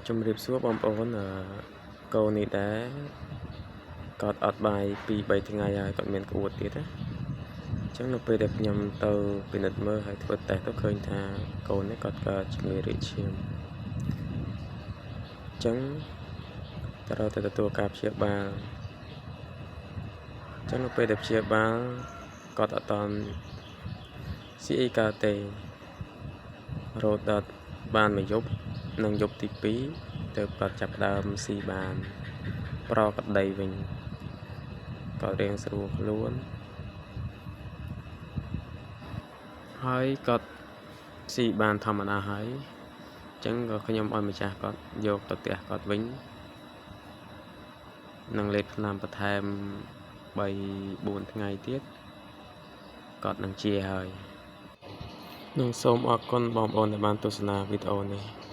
ជំរាបសួរបងប្អូនកូននេះដែរគាត់អត់បាយ2 3ថ្ងៃហើយគាត់មានក្អួតទៀតណាអញ្ចឹងនៅពេលដែលខ្ញុំទៅពិនិត្យមើលហើយធ្វើតេស្តទៅឃើញថាកូននេះគាត់កើតជំងឺរាកឈាមអញ្ចឹងត្រូវតែទទួលការព្យាបាលអញ្ចឹងនៅពេលដែលព្យាបាលគាត់អត់តន់ស៊ីអីកើតទេរហូតដល់បានមួយយប់និងយប់ទី2ទៅគាត់ចាប់ផ្ដើមស៊ីបានប្រកដីវិញគាត់រៀងស្រួលខ្លួនហើយគាត់ស៊ីបានធម្មតាហើយអញ្ចឹងក៏ខ្ញុំឲ្យម្ចាស់គាត់យកទៅផ្ទះគាត់វិញនឹងលេបថ្នាំបន្ថែម3 4ថ្ងៃទៀតគាត់នឹងជាហើយនឹងសូមអរគុណបងប្អូនដែលបានទស្សនាវីដេអូនេះ។